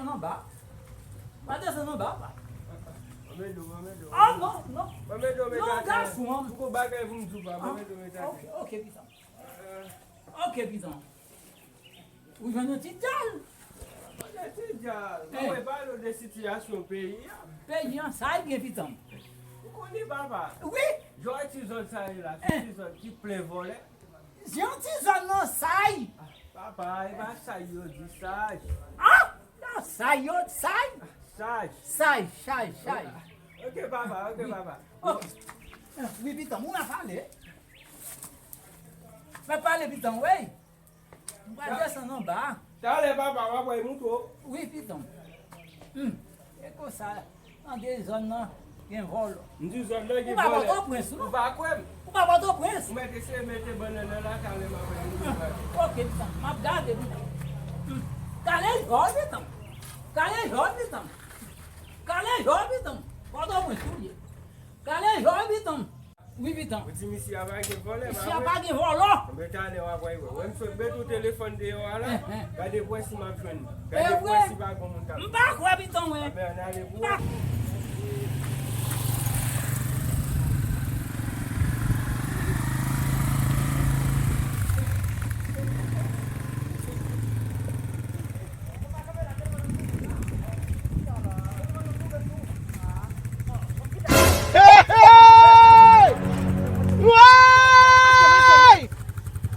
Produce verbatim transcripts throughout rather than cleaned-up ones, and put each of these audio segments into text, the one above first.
Anba. Pa desann anba, pa. Mwen do, mwen do. Ah, non, non. Mwen do, mwen non, gason. Pou bagay pou m di w, pa. Mwen do, mwen ok, ok, pitan. Ok, pitan. Ou jwenn yon ti djal. Yon ti djal. Mwen pale de sitiyasyon peyi a. Peyi an, sa l gen, pitan. Ou konnen, papa? Wi. Jan ti zòn sa ye la, se ti zòn ki plen vòlè. Jan ti zòn nan, sa y. Papa, e pa sa yo di, saj. Ah! Sa yo, sa y. Saj. Saj, saj, saj. Ok, papa, ok, papa. Ok. Wi, pitan, moun ap pale. M ap pale, pitan, wi. M pral desann anba. Talè, papa, w ap wè moto. Wi, pitan. Hmm. E konsa, tande zòn nan gen vòlò. M di zòn nan gen vòlò. Ou pa Pòtoprens, non? Ou pa kwè m? Ou pa Pòtoprens? Ou mèt eseye mete bannann nan la, talè m ap wè moto. Ok, pitan. M ap gade, pitan. Hmm. Kale jò, pitan. Kale jò, pitan. Kale jò, pitan. Pòtoprens ou ye. Kale jò, pitan. Wi, pitan. Ou di misye a pa gen vòlè, pa vre? Misye a pa gen vòlò. Enben, talè w ap wè, wè. Wè, m sot mete w telefòn deyò a la. Gade pou wè si m ap jwenn li. Gade pou wè si pa gen moun k ap. M pa kwè, pitan, mwen. Enben, ann ale pou wè. Hey, hey! Woy!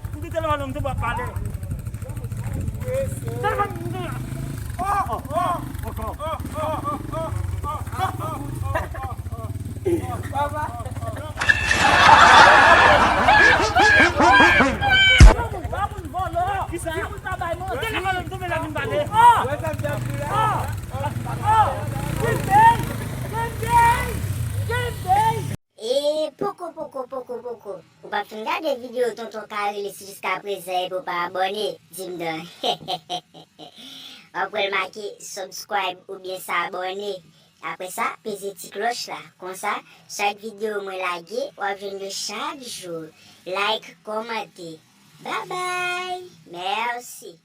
M te telefòn, m te ap pale. Telefòn, m te. Oh, oh, oh, oh, oh. Papa. Kisa? Telefòn m tonbe la vin pale. E poko, poko, poko, poko. Ou pa fin gade videyo Tonton Carel jiskaprezan epi w pa abòne, di m non. W ap wè l make subscribe oubyen s'abonner. Apre sa, peze ti klòch la. Konsa, chak videyo mwen lage, w ap jwenn yo chak jou. Like, kòmante. Babay! Mèsi!